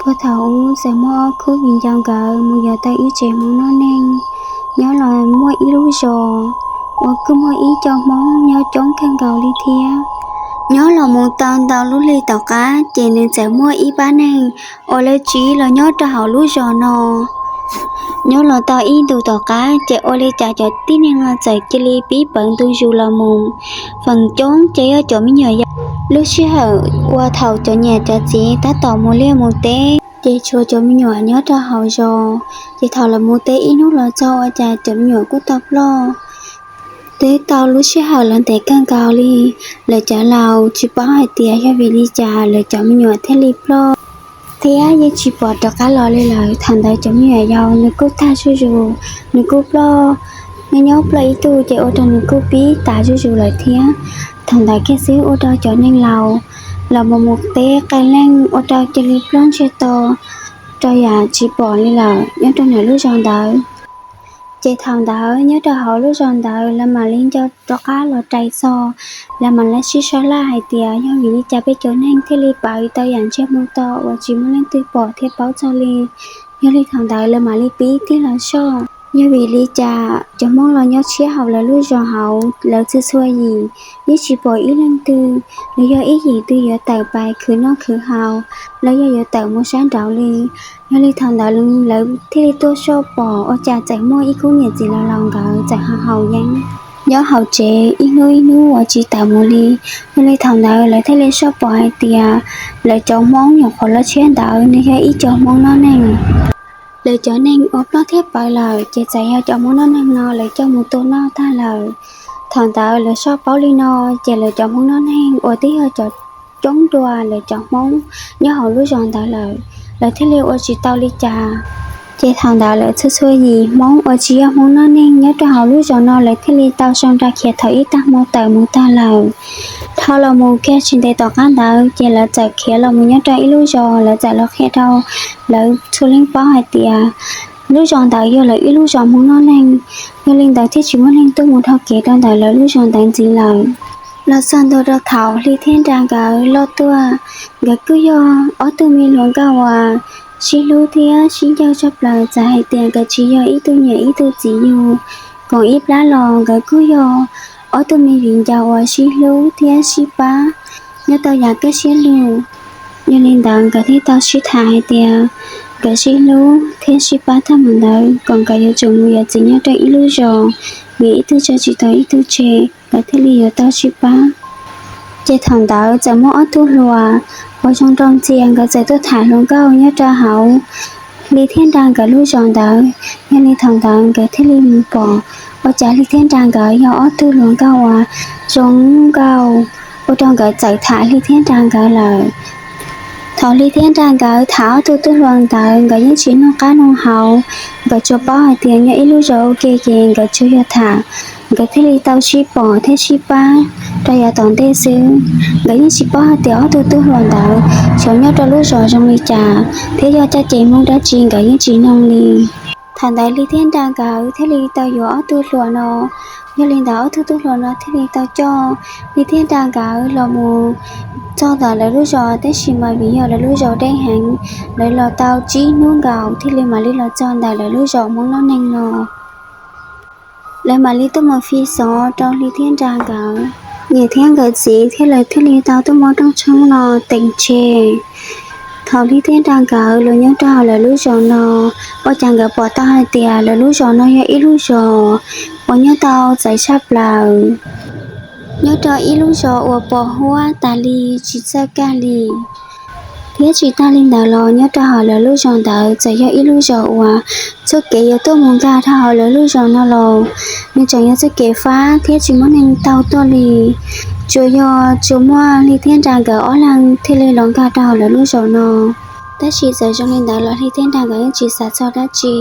Puag thaum ub txawm muaj ob khub viv ncaus nkawd mus yos tau ib tsev Hmoob noj neeg nyob los muaj ib lub zos uas kuj muaj ib co Hmoob nyob coob kawg nkaus li thiab. Nyob los mus tau ntau lub hli tom qab ces nws txawm muaj ib pab neeg uas lawv tsiv los nyob rau hauv lub zos no. Nyob los tau ib ntus tom qab ces ua li cas cov tib neeg no txawm cia li pib pawv ntu zus los mus. Feem coob ces yog cov me nyuam yaus. Lub sij hawm uas thaum cov niam cov txiv tab tom mus liaj mus teb ces tshuav cov me nyuam nyob rau hauv zos. Ces thaum lawv mus teb ib hnub los txog ua cas cov me nyuam kuj tau ploj. Twb tau lub sij hawm los ntev kawg nkaus li, lawv cov laus tsis paub hais tias yog vim li cas lawv cov me nyuam thiaj li ploj thiab yeej tsis pom rov qab los li lawm. Thaum ntawd cov me nyuam yaus nws kuj tag zuj zus, nws kuj ploj, nyob nyob ploj ib tug ces ua rau nws kuj pib tas zuj zus lawm thiab. Thaum ntawd kiag xwb ua rau cov neeg laus los mus mus teb qee leej ua rau cia li ploj ntsiag to rau yam tsis pom li lawm nyob rau ntawm lub zos ntawd. Ces thaum ntawd nyob rau hauv lub zos ntawd lawv mam li nco rov qab los rais txog, lawv mam li sib sab laj hais tias yog vim li cas peb cov neeg thiaj li pawv tau yam ntsiag to uas tsis muaj leej twg pom thiab paub txog li. Yog li thaum ntawd lawv mam li pib tig los soj, yog vim li cas cov Hmoob los nyob tshiab hauv lawv lub zos hauv lawv txhua txhua yim yeej tsis pom ib leej twg los yog ib yim twg yuav tawm pais khwv noj khwv haus los yog yuav tawm mus sab nraud li. Yog li thaum ntawd lawv thiaj li tuaj soj pom ua cas txawm muaj ib khub niam txiv laus laus nkawd txawm haus haus yeeb nyob hauv tsev ib hnub ib hnub uas tsis tawm mus li. Yog li thaum ntawd lawv thiaj li soj pom hais tias lawv cov Hmoob nyuam qhuav los tshiab ntawd nws yog ib co Hmoob noj neeg. Lawv cov neeg uas ploj thiab pawv lawm ces txawm yog cov Hmoob noj neeg no lawv coj mus tua noj tag lawm. Thaum ntawd lawv soj paub li no ces lawv cov Hmoob noj neeg uas twb yog cov coob dua lawv cov Hmoob nyob hauv lub zos ntawd lawm, lawv thiaj li ua tsis tau li cas. Ces thaum ntawd lawv txhua txhua yim Hmoob uas tsis yog Hmoob noj neeg nyob rau hauv lub zos no lawv thiaj li tau sau nra khiav thaum ib tag hmo tawm mus tag lawm. Dhau los mus kiag tsis ntev tom qab ntawd ces lawv txawm khiav los mus nyob rau ib lub zos, lawv txawm los qhia rau lawv txhua leej paub hais tias lub zos ntawd yog lawv ib lub zos Hmoob noj neeg. Yog li ntawd thiaj tsis muaj neeg tuaj mus dhau kev rau ntawm lawv lub zos ntawd ntxiv lawm. Los txog ntua rau thaum Hli thiab Nra nkawd loj tuaj, nkawd kuj yog ob tug me hluas nkauj uas sib hlub thiab sib ncawg tshaj plaws, txawm hais tias nkawd tsis yog ib tug niam ib tug txiv yug koom ib plab los nkawd kuj yog ob tug me viv ncaus uas sib hlub thiab sib pab nyob tau yav kaj siab lug. Yog li ntawd nkawd thiaj tau sib tham hais tias nkawd sib hlub thiab sib pab tag mus ntawd kom nkawd yuav tsum mus yuav txiv nyob rau ib lub zos, vim ib tug tso tsis tau ib tug tseg, nkawd thiaj li yuav tau sib pab. Ces thaum ntawd txawm muaj ob tug hluas uas zoo nraug ntxias, nkawd txawm tuaj tham hluas nkauj nyob rau hauv Hli thiab Nra nkawd lub zos ntawd. Yog li thaum ntawd nkawd thiaj li mus pom ua cas Hli thiab Nra nkawd yog ob tug hluas nkauj uas zoo nkauj, ua rau nkawd txawm tham Hli thiab Nra nkawd lawm. Thaum Hli thiab Nra nkawd tham ob tug tub hluas ntawd, nkawd yeej tsis nug qab nug hauv, nkawd tsuas paub hais tias nyob ib lub zos ua ke ces nkawd tsuas yog tham, nkawd thiaj li tau sib pom thiab sib pab rau yav tom ntej xwb. Nkawd yeej tsis paub hais tias ob tug tub hluas ntawd xyov nyob rau lub zos zoo li cas thiab yog caj ces Hmoob dab tsi nkawd yeej tsis noog li. Thaum ntawd Hli thiab Nra nkawd thiaj li tau yuav ob tug hluas no. Yog li ntawd ob tug tub hluas no thiaj li tau coj Hli thiab Nra nkawd los mus txog ntawm lawv lub zos, tab sis mas vim yog lawv lub zos deb heev, lawv los tau tsib hnub nkaus thiaj li mam li los txog ntawm lawv lub zos Hmoob noj neeg no. Lawv mam li tuaj mus fi xov rau Hli thiab Nra nkawd niam thiab nkawd txiv thiab lawv thiaj li tau tuaj muab rooj tshoob no teem tseg. Thaum Hli thiab Nra nkawd los nyob rau hauv lawv lub zos no, ua cas nkawd pom tau hais tias lawv lub zos no yog ib lub zos uas nyob tau txawv tshaj plaws, nyob rau ib lub zos uas pos huab tas li tsis txawj kaj li. Thiab tsis tas li ntawd los nyob rau hauv lawv lub zos ntawd txawm yog ib lub zos uas txoj kev yuav tuaj mus nkag rau hauv lawv lub zos no los nws tseem yog txoj kev fab thiab tsis muaj neeg taug tuaj li. Tsuas yog tsuas muaj Hli thiab Nra nkawd ob leeg thiaj li los nkag rau hauv lawv lub zos no. Tab sis txawm zoo li ntawd los Hli thiab Nra nkawd yeej tsis xav txog dab tsi,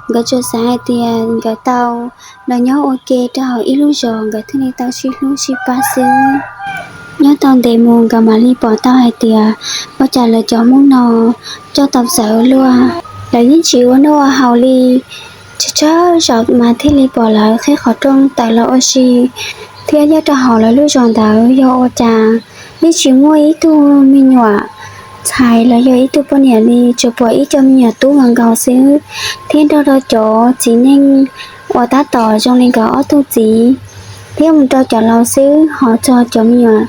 nkawd tsuas xav hais tias nkawd tau los nyob ua ke rau hauv ib lub zos nkawd thiaj li tau sib hlub sib pab xwb. Nyob tau ntev mus nkawd mam li pom tau hais tias ua cas lawv cov Hmoob no coj tau txawv luaj, lawv yeej tsis ua noj ua haus li, tsawg tsawg zaus mas thiaj li pom lawv qhib qhov rooj tawm los ua si. Thiab nyob rau hauv lawv lub zos ntawd yog ua cas yeej tsis muaj ib tug me nyuam ntxhais los yog ib tug poj niam li, tsuas pom ib co me nyuam tub nkaus nkaus xwb, thiab nrog rau cov txiv neej uas tab tom zoo li nkawd ob tug txiv, thiab mus rau cov laus xwb, ho txog cov me nyuam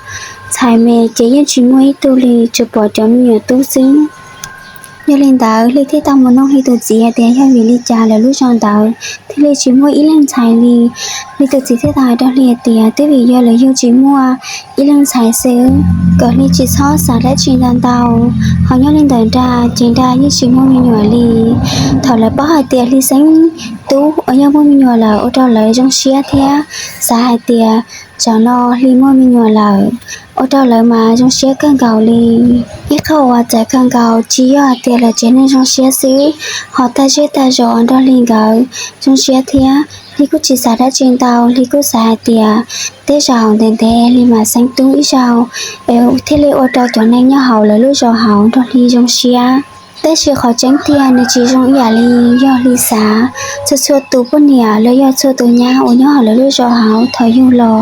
ntxhais me ces yeej tsis muaj ib tug li, tsuas pom cov me nyuam tub xwb. Yog li ntawd Hli thiaj tau mus noog Hli tus txiv hais tias yog vim li cas lawv lub zos ntawd thiaj li tsis muaj ib leej ntxhais li. Hli tus txiv thiaj tau hais rau Hli hais tias twb vim yog lawv yug tsis muaj ib leej ntxhais xwb, kom Hli tsis txhob xav dab tsi ntau ntau. Ho nyob li ntawm Nra ces Nra yeej tsis muaj me nyuam li. Thaum lawv paub hais tias Hli xeeb tub uas yog muaj me nyuam lawm ua rau lawv zoo siab thiab xav hais tias zaum no Hli muaj me nyuam lawm, ua rau lawv mas zoo siab kawg nkaus li. Ib qho uas txawv kawg nkaus tsis yog hais tias lawv tsev neeg zoo siab xwb, ho tag zej tag zos nrog Hli nkawd zoo siab thiab. Hli kuj tsis xav dab tsi ntau, Hli kuj xav hais tias tej zaum ntev ntev Hli mam xeeb tub ib zaug es thiaj li ua rau cov neeg nyob hauv lawv lub zos hauv nrog Hli zoo siab. Tab sis qhov tseeb tiag nws tsis zoo ib yam li yog Hli xav. Txhua txhua tus poj niam los yog txhua tus nyab uas nyob hauv lawv lub zos hauv thaum yug los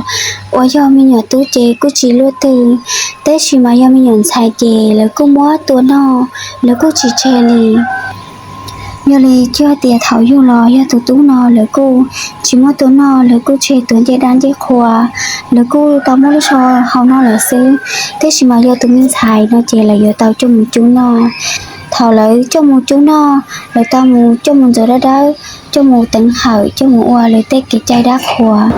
uas yog me nyuam tub ces kuj tsis luaj twg, tab sis mas yog me nyuam ntxhais ces lawv kuj muab tua noj, lawv kuj tsis tseg li. Yog li tsuas tias thaum yug los yog tus tub no lawv kuj tsis muab tua noj, lawv kuj tseg tuav ncej dab ncej qhua, lawv kuj tau muab lub tsho hau noj lawm xwb. Tab sis mas yog tus me ntxhais no ces lawv yuav tau coj mus cub noj. Thaum lawv coj mus cub noj, lawv tau mus coj mus ntxuav dawb dawb, coj mus teev hawm, coj mus ua lawv tej kev cai dab qhuas.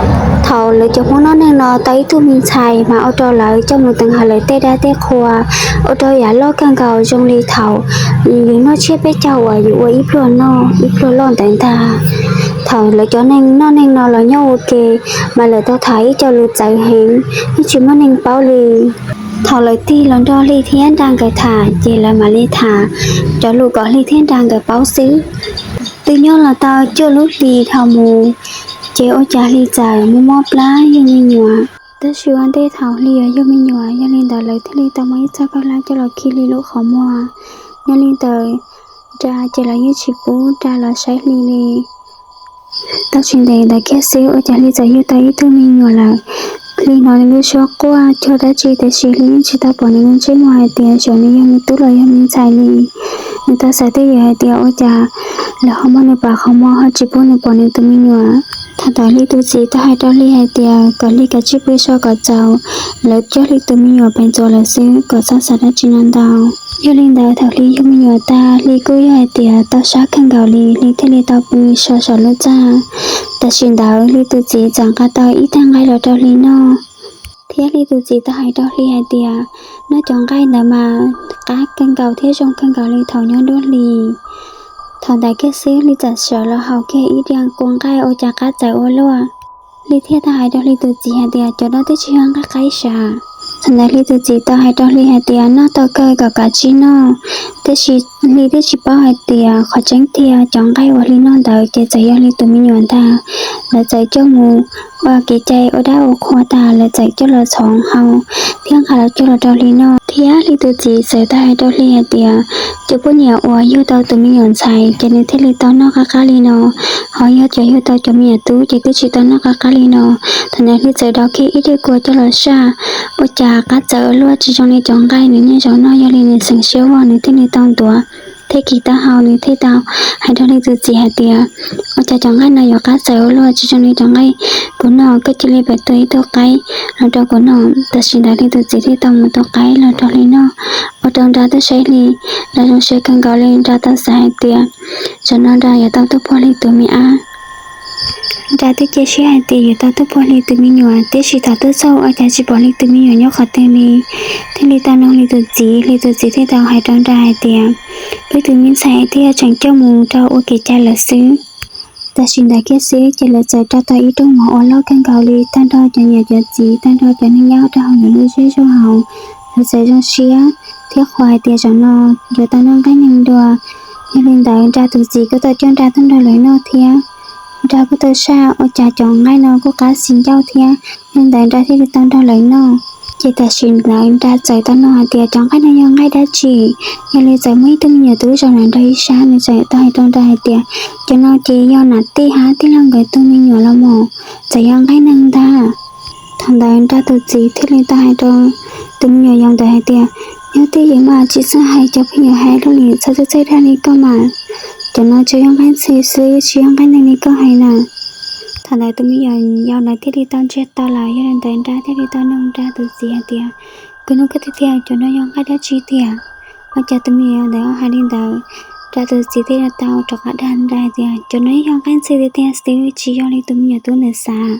Thaum lawv cov Hmoob noj neeg no tau ib tug me ntxhais mas ua rau lawv coj mus teev hawm lawv tej dab tej qhua, ua rau yam loj kawg nkaus zoo li thaum yus noj tsiab peb caug uas yus ua ib pluag noj ib pluag loj ntawd ntag. Thaum lawv cov neeg noj neeg no los nyob ua ke, mas lawv tau tham ib co lus txawv heev, yeej tsis muaj neeg paub li. Thaum lawv tig los nrog Hli thiab Nra nkawd tham ces lawv mam li tham cov lus kom Hli thiab Nra nkawd paub xwb. Twb nyob los tau cuaj lub hlis dhau mus, ces ua cas Hli txawm muaj mob plab yug me nyuam. Tab sis ua ntej thaum Hli yuav yug me nyuam, yog li ntawd lawv thiaj li tau muab ib txoj khaub hlab coj los khi Hli lub qhov muag. Yog li ntawd Nra ces lawv yeej tsis pub Nra los saib Hli li. Tau tsis ntev ntawd kiag xwb ua cas Hli txawm yug tau ib tug me nyuam lawm. Hli hnov nws lub suab quaj cuag dab tsi tiam sis Hli yeej tsis tau pom nws lub ntsej muag hais tias xyov nws yog me tub los yog me ntxhais li. Nws tau xav twj ywm hais tias ua cas lawv ho muab nws pam qhov muag ho tsis pub nws pom nws tus me nyuam. Thaum ntawd Hli tus txiv tau hais rau Hli hais tias kom Hli kav tsij pw so kom txaus, lawv coj Hli tus me nyuam pem ntxuav lawm xwb kom txhob xav dab tsi no ntau. Yog li ntawd thaum Hli yug me nyuam tag Hli kuj yog hais tias tau sab kawg nkaus li, Hli thiaj li tau pw so saum lub txaj. Tam sim ntawd Hli tus txiv txawm nqa tau ib tag nqaij los rau Hli noj, thiab Hli tus txiv tau hais rau Hli hais tias noj cov nqaij ntawd mas qab kawg nkaus thiab zoo kawg nkaus li thaum nyob nruab hlis. Thaum ntawd kiag xwb Hli txawm sawv los haus kiag ib diav kua nqaij ua cas qab txawv ua luaj. Hli thiaj tau hais rau Hli tus txiv hais tias cov no twb tsis yog nqaij qaib sav. Thaum ntawd Hli tus txiv tau hais rau Hli hais tias noj tau kawg kom kav tsij noj, tiam sis Hli twb tsis paub hais tias qhov tseeb tiag cov nqaij uas Hli noj ntawd ces txawm yog Hli tus me nyuam ntag. Lawv txawm coj mus ua kev cai ua dab ua qhua tas lawv txawm coj los txhoov haus thiab nqa los coj los rau Hli noj. Thiab Hli tus txiv txawm tau hais rau Hli hais tias cov poj niam uas yug tau tus me nyuam ntxhais ces nws thiaj li tau noj qab qab li no, ho yog cov yug tau cov me nyuam tub ces twb tsis tau noj qab qab li no. Thaum ntawd Hli txawm daus kiag ib diav kua coj los saj, ua cas qab txawv ua luaj tsis zoo li cov nqaij nws niaj zaus noj, yog li nws xeev siab vog nws thiaj li tau ntuav thiab kis taub hau, nws thiaj tau hais rau Hli tus txiv hais tias ua cas cov nqaij no yuav qab txawv ua luaj tsis zoo li cov nqaij kuv noj, koj cia li pem tua ib tug qaib los rau kuv noj. Tam sim ntawd Hli tus txiv thiaj tau mus tua qaib los rau Hli noj, ua rau Nra tuaj saib Hli, Nra zoo siab kawg nkaus li, Nra tau xav hais tias zaum no Nra yuav tau tuaj puag Hli tus me ab. Nra twb cia siab hais tias yuav tau tuaj puag Hli tus me nyuam, tiam sis thaum tuaj txog ua cas tsis pom Hli tus me nyuam nyob qhov twg li. Thiaj li tau noog Hli tus txiv, Hli tus txiv thiaj tau hais rau Nra hais tias wb tus me ntxhais twb yog tseem coj mus rau ua kev cai lawm xwb. Tam sim ntawd kiag xwb ces lawv txawm rau tau ib rooj mov uas loj kawg nkaus li, tag nrho cov niam cov txiv, tag nrho cov neeg nyob rau hauv lawv lub zej zog hauv, lawv txawm zoo siab thiab qhuas hais tias zaum no yuav tau noj nqaij neeg dua. Yog li ntawd Nra tus txiv kuj tau coj Nra tuaj nrog lawv noj thiab. Nra kuj tau saj ua cas cov nqaij no kuj qab xis ncauj thiab, yog li ntawd Nra thiaj li tau nrog lawv noj. Ces tam sim ntawd Nra txawm tau nug hais tias cov nqaij no yog nqaij dab tsi. Yog li txawm muaj ib tug me nyuam tub zaum los nrog ib sab, nws txawm tau hais rau Nra hais tias cov no ces yog nam tij hab tij laug nkawd tus me nyuam los mas, txawm yog nqaij neeg ntag. Thaum ntawd Nra tus txiv thiaj li tau hais rau tus me nyuam yaus ntawd hais tias Nyob twj ywm mas tsis txhob hais cov phooj ywg hais lub lim txhov txhawj dag li koj mas. Cov no tsuas yog nqaij ntxhw xwb, tsis yog nqaij neeg li koj hais na. Thaum ntawd tus me nyuam yau ntawd thiaj li tau ntsiag to lawm. Yog li ntawd Nra thiaj li tau nug Nra tus txiv hais tias, Koj nug koj tiag tiag, cov no yog nqaij dab tsi tiag? Ua cas tus me nyuam yau ntawd ho hais li ntawd? Nra tus txiv thiaj li tau rov qab dag Nra hais tias, Cov no yog nqaij ntxhw tiag tiag xwb, tsis yog li tus me nyuam tub ntawd xav.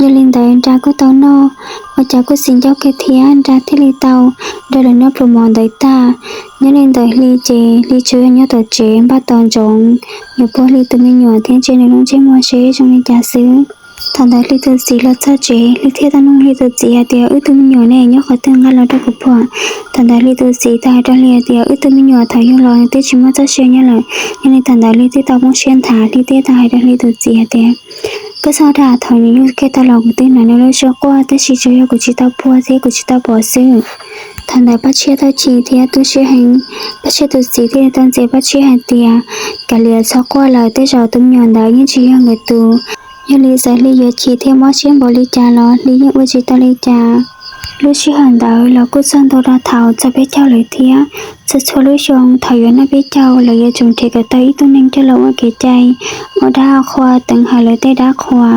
Yog li ntawd Nra kuj tau noj, ua cas kuj tsis ncauj kiag thiab, Nra thiaj li tau nrog lawv noj pluas mov ntawd tag. Nyob li ntawd Hli ces Hli tsuas yog nyob tom tsev npaj tos ntsoov yuav puag Hli tus me nyuam thiab ntsia nws lub ntsej muag seb zoo li cas xwb. Thaum ntawd Hli tus txiv los txog tsev, Hli thiaj tau nug Hli tus txiv hais tias, Wb tug me nyuam ne, nyob qhov twg nqa los rau kuv puag? Thaum ntawd Hli tus txiv tau hais rau Hli hais tias, Wb tug me nyuam thaum yug los nws twb tsis muaj txoj sia nyob lawm. Yog li thaum ntawd Hli thiaj tau poob siab nthav, Hli thiaj tau hais rau Hli tus txiv hais tias, Koj txhob dag, thaum nws yug kiag tau los kuv twb hnov nws lub suab quaj, tab sis tsuas yog kuv tsis tau puag thiab kuv tsis tau pom xwb. Thaum ntawd Paj Tshiab tau chim thiab tu siab heev. Paj Tshiab tus txiv thiaj li tau ntxias Paj Tshiab hais tias, Kav liam, txhob quaj lawm, tej zaum tus me nyuam ntawd yeej tsis yog nkawd tus. Yog li txawm Hli yuav chim thiab mob siab npaum li cas los Hli yeej ua tsis tau li cas. Lub sij hawm ntawd los kuj txog ntua rau thaum txog peb caug lawm thiab. Txhua txhua lub xyoo thaum yuav noj peb caug lawv yuav tsum nrhiav kom tau ib tug neeg coj los ua kev cai, ua dab qhua teev hawm lawv tej dab qhua.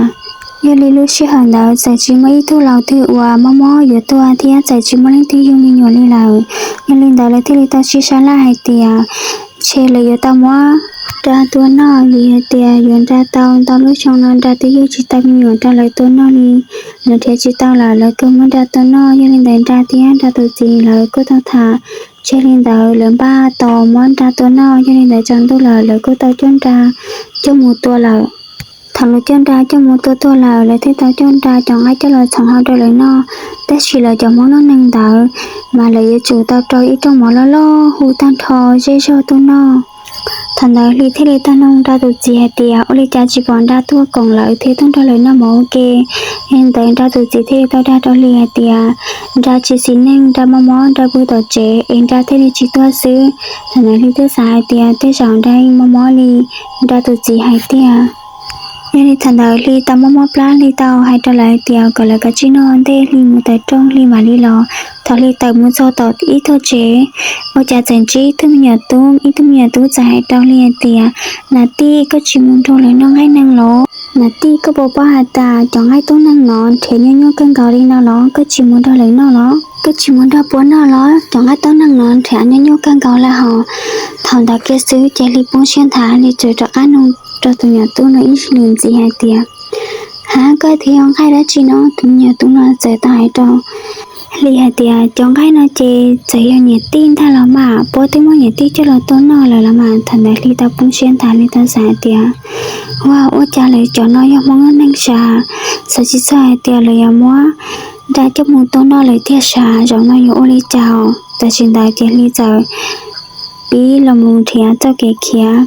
Yog li lub sij hawm ntawd txawm tsis muaj ib tug laus twg uas mob mob yuav tuag thiab txawm tsis muaj leej twg yug me nyuam li lawm. Yog li ntawd lawv thiaj li tau sib sab laj hais tias, ntshe lawv yuav tau muab Nra tua noj, vim hais tias yuav Nra tau ntau lub xyoo no Nra twb yug tsis tau me nyuam rau lawv tua noj li. Lawv nrhiav tsis tau lawm, lawv kuj muab Nra tua noj. Yog li ntawd Nra thiab Nra tus txiv lawv kuj tau tham, ntshe li ntawd lawv npaj tos muab Nra tua noj. Yog li ntawd tsaus ntuj lawm lawv kuj tau coj Nra coj mus tua lawm. Thaum lawv coj Nra coj mus tua tuag lawm, lawv thiaj tau coj Nra cov nqaij coj los txhoov hau rau lawv noj. Tab sis lawv cov Hmoob noj neeg ntawd mas lawv yuav tsum tau rau ib rooj mov loj loj hu tag nrho zej zog tuaj noj. Thaum ntawd Hli thiaj li tau nug Nra tus txiv hais tias, Ua li cas tsis pom Nra tuaj koom lawv thiab tuaj nrog lawv noj mov ua ke? Yog li ntawd Nra tus txiv thiaj li tau dag rau Hli hais tias, Nra tsis xis neej, Nra mob mob, Nra pw tom tsev es Nra thiaj li tsis tuaj xwb. Thaum ntawd Hli thiaj xav hais tias tej zaum Nra mob mob li Nra tus txiv hais tiag. Yog li thaum ntawd Hli tau mob mob plab, Hli tau hais rau lawv hais tias kom lawv kav tsij noj ntej, Hli mus tawm rooj Hli mam li los. Thaum Hli tawm mus txog tom ib tug tsev, ua cas txawm ntsib ib tug me nyuam tub. Ib tug me nyuam tub txawm hais rau Hli hais tias, Nam tij, koj tsis mus nrog lawv noj nqaij neeg los? Nam tij, koj puas paub hais tias cov nqaij tub neeg no nrhiav nyuaj nyuaj kawg nkaus li no los? Koj tsis mus nrog lawv noj los? Koj tsis mus nrog puab noj los? Cov nqaij tub neeg no nrhiav nyuaj nyuaj kawg nkaus li hos. Thaum ntawd kiag xwb ces Hli poob siab nthav, Hli txawm rov qab nug rau tus me nyuam tub no ib lwm ntxiv hais tias, Ha, koj tias yog nqaij dab tsi no? Tus me nyuam tub no txawm tau hais rau Hli hais tias, Cov nqaij no ces txawm yog niam tij ntag los mas, puab twb muab niam tij coj los tua noj lawm los mas. Thaum ntawd Hli tau poob siab nthav, Hli tau xav hais tias, Ua, ua cas lawv cov no yog Hmoob noj neeg sav? Xav tsis txog hais tias lawv yuav muab Nra coj mus tua noj lawm tiag sav, zaum no yuav ua li cas? Tam sim ntawd ces Hli txawm pib los mus nrhiav txoj kev khiav.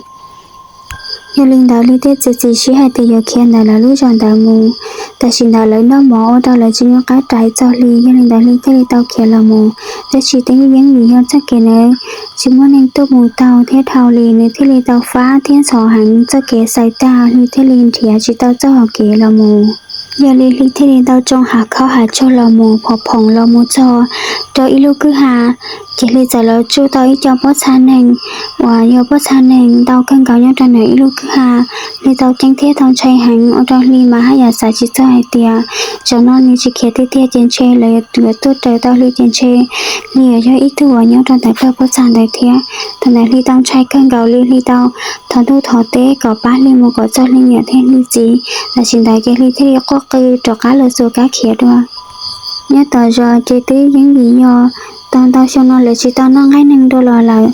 Yog li ntawd Hli thiaj txiav txim siab hais tias yuav khiav ntawm lawv lub zos ntawd mus. Tam sim ntawd lawv noj mov ua rau lawv tsis nco qab rais txog Hli, yog li ntawd Hli thiaj li tau khiav los mus. Tab sis twb yeej vim yog txoj kev ntawd tsis muaj neeg tuaj mus taug thiab dhau li, nws thiaj li tau fab thiab ntxhov heev, txoj kev xaws tag, Hli thiaj li nrhiav tsis tau txoj hau kev los mus. Yog li Hli thiaj li tau tsoo hav khaub hav tsuag los mus phom phoom los mus txog rau ib lub kwj ha, ces Hli txawm los tsuj tau ib co pob txha neeg uas yog pob txha neeg ntau kawg nkaus nyob rau ntawm ib lub kwj ha. Hli tau ceeb thiab tau ntshai heev, ua rau Hli mas haj yam xav tsis txog hais tias zaum no nws tsis khiav tiag tiag ces ntshe lawv yuav tuaj raws tau Hli ces ntshe Hli yuav yog ib tug uas nyob rau ntawm pawg pob txha ntawd thiab. Thaum ntawd Hli tau ntshai kawg nkaus li, Hli tau thov ntuj thov teb kom pab Hli mus kom txog Hli niam thiab Hli txiv. Tam sim ntawd ces Hli thiaj li quaj qw rov qab los txuas kab khiav dua. Nyob tom zos ces twb yeej vim yog tau ntau xyoo no lawv tsis tau noj nqaij neeg dua los lawm,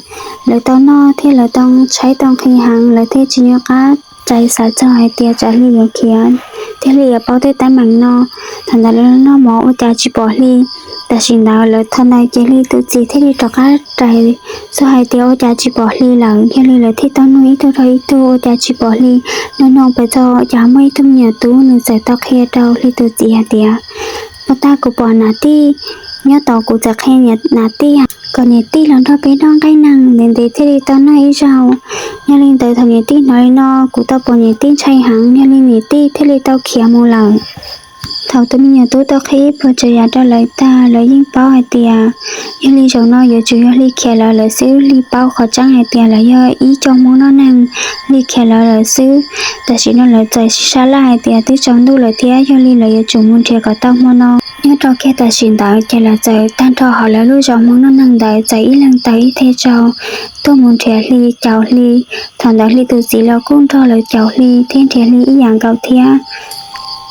lawv tau noj thiab lawv tau tshaib tau nqhis heev, lawv thiaj tsis nco qab rais xav txog hais tias tsam Hli yuav khiav thiab Hli yuav paub tej teeb meem no. Thaum ntawd lawv noj mov ua cas tsis pom Hli. Tam sim ntawd lawv thaum ntawd ces Hli tus txiv thiaj li rov qab rais txog hais tias ua cas tsis pom Hli lawm. Yog li lawv thiaj tau nug ib tug rau ib tug ua cas tsis pom Hli. Nug nug pes txog ua cas muaj ib tug me nyuam tub nws txawm tau qhia rau Hli tus txiv hais tias, Ua tag kuv pom nam tij nyob tod, kuv txawm qhia nam tij kom niam tij los nrog peb noj nqaij neeg ntev ntev thiaj li tau noj ib zaug. Yog li ntawd thaum niam tij hnov li no, kuv tau pom niam tij ntshai heev, yog li niam tij thiaj li tau khiav mus lawm. Thaum tus me nyuam tub tau qhib puas tsav yam rau lawv tag, lawv yeej paub hais tias yog li zaum no yuav tsum yog Hli khiav lawv lawm xwb. Hli paub qhov tseeb hais tias lawv yog ib co Hmoob noj neeg, Hli khiav lawv lawm xwb. Tam sim no lawv txawm sab laj hais tias twb tsaus ntuj lawm thiab, yog li lawv yuav tsum mus nrhiav kom tau hmo no. Nyob rau kiag tam sim ntawd ces lawv txawm tag nrho hauv lawv lub zos Hmoob noj neeg ntawd txawm ib leeg taug ib teg tsau tuaj mus nrhiav Hli, caum Hli. Thaum ntawd Hli tus txiv los kuj nrog lawv caum Hli thiab nrhiav Hli ib yam nkaus thiab.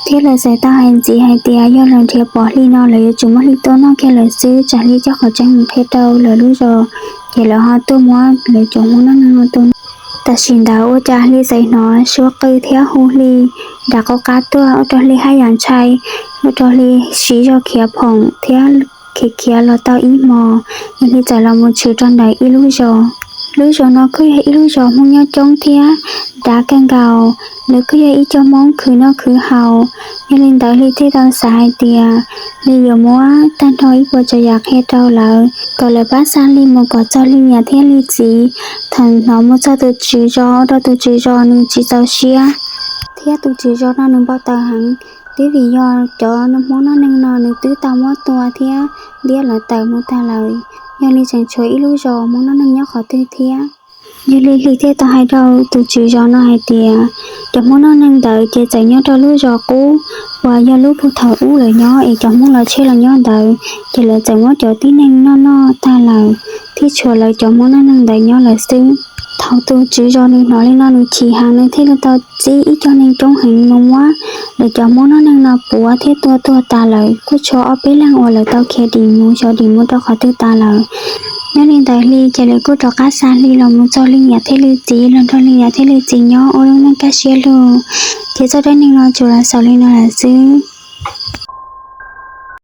Thiab lawv txawm tau hais ntxiv hais tias yog lawv nrhiav pom Hli no lawv yuav tsum muab Hli tua noj kiag lawm xwb, tsam Hli coj qhov tseeb mus qhia rau lawv lub zos, ces lawv ho tuaj muab lawv cov Hmoob noj neeg no tua. Tam sim ntawd ua cas Hli txawm hnov suab qw thiab hu Hli nram qab qab tuaj, ua rau Hli haj yam ntshai, ua rau Hli siv zog khiav phoom thiab khiav khiav los tau ib hmos, es Hli txawm los mus tshwm rau ntawm ib lub zos. Lub zos no kuj yog ib lub zos Hmoob nyob coob thiab dav kawg nkaus, lawv kuj yog ib co Hmoob khwv noj khwv haus. Yog li ntawd Hli thiaj tau xav hais tias Hli yuav muab tag nrho ib puas tsav yam qhia rau lawv kom lawv pab xa Hli mus kom txog Hli niam thiab Hli txiv. Thaum hnov mus txog tus tswv zos, ua rau tus tswv zos nws tsis txaus siab, thiab tus tswv zos no nws npau taws heev, twb vim yog cov Hmoob noj neeg no nws twb tau muab tua thiab ntiab lawv tawm mus tag lawm. Yog li tseem tshuav ib lub zos Hmoob noj neeg nyob qhov twg thiab? Yog li Hli thiaj tau hais rau tus tswv zos no hais tias cov Hmoob noj neeg ntawd ces txawm nyob rau lub zos qub uas yog lub puag thaum ub lawv nyob es cov Hmoob los tshiab los nyob ntawd, ces lawv txawm muab cov tib neeg noj noj tag lawm, thiab tshuav lawv cov Hmoob noj neeg ntawd nyob lawm xwb. Thaum tus tswv zos nws hnov li no nws chim heev, nws thiaj li tau txib ib co neeg coob heev mus muab lawv cov Hmoob noj neeg no puav thiab tua tuag tas lawm. Kuj tshuav ob peb leeg uas lawv tau khiav dim mus xyov dim mus rau qhov twg tas lawm. Nyob li ntawd Hli ces lawv kuj rov qab xa Hli los mus txog Hli niam thiab Hli txiv, los nrog Hli niam thiab Hli txiv nyob ua lub neej kaj siab lug. Ces txoj dab neeg no tsuas los xaus li no lawm xwb.